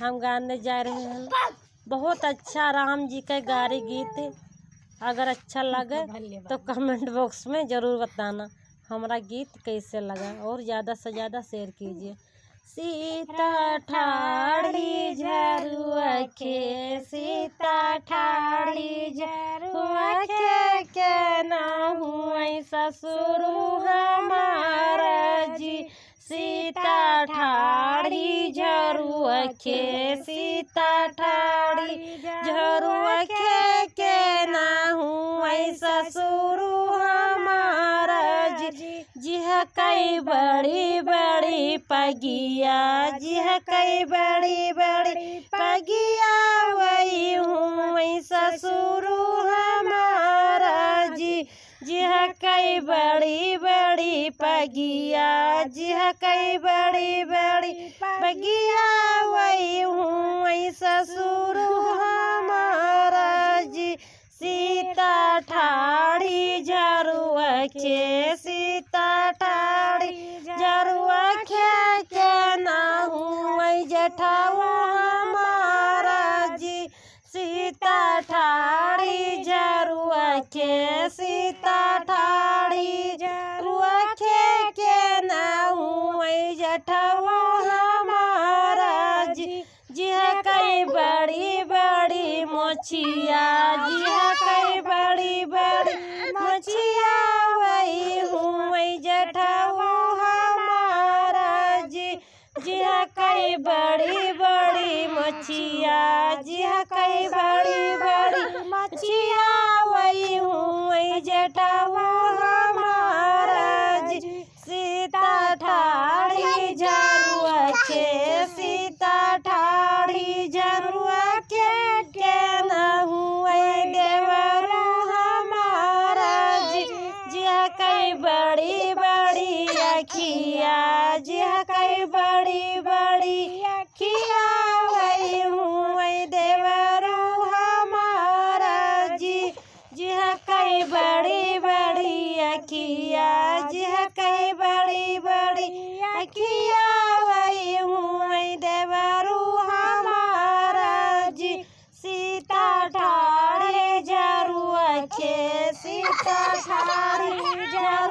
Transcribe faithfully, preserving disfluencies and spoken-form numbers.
हम गाने जा रहे हैं। बहुत अच्छा राम जी के गारी गीत। अगर अच्छा लगे तो comment box में जरूर बताना हमरा गीत कैसे लगा, और ज्यादा से ज्यादा share कीजिए। सीता ठाड़ी झरुआ के, सीता ठाड़ी झरुआ के, के ना हुई ससुर हमारा जी। सीता ठाड़ी झरुआ के, सीता ठाड़ी झरुआ के, के ना हुई ससुर हमारा जी। जिह कई बड़ी बड़ी पगिया, जिह कई बड़ी बड़ी पगिया, वही हुई ससुर हमारा जी। जिह कई बड़ी बड़ी पगिया, जिह कई बड़ी बड़ी पगिया, वही हुई ससुर हमारा जी। सीता ठाड़ी झरुआ के, सीता ठाड़ी झरुआ के, के ना हुई जेठवा हमारा जी। सीता ठाड़ी झरुआ के, सीता ठाड़ी झरुआ के, के ना हुई जेठवा हमारा जी। जिह कई बड़ी बड़ी मोछिया, जिह कई बड़ी बड़ी मोछिया, वही हुई जेठवा हमारा जी। जिह कई बड़ी बड़ी मोछिया, जिह कई बड़ी बड़ी मोछिया, वही हुई जेठवा हमारा जी। सीता ठाड़ी झरुआ के, सीता ठाड़ी झरुआ के, के ना हुई देवरू हमारा जी। जिह कई बड़ी बड़ी अखिया, जिह कई बड़ी बड़ी अखिया, वही हुई देवरू हमारा जी। जिह कई बड़ी बड़ी अखिया, जिह कई बड़ी बड़ी अखिया, वही हुई देवरू हमारा जी। सीता ठाड़ी झरुआ के, सीता ठाड़ी झरुआ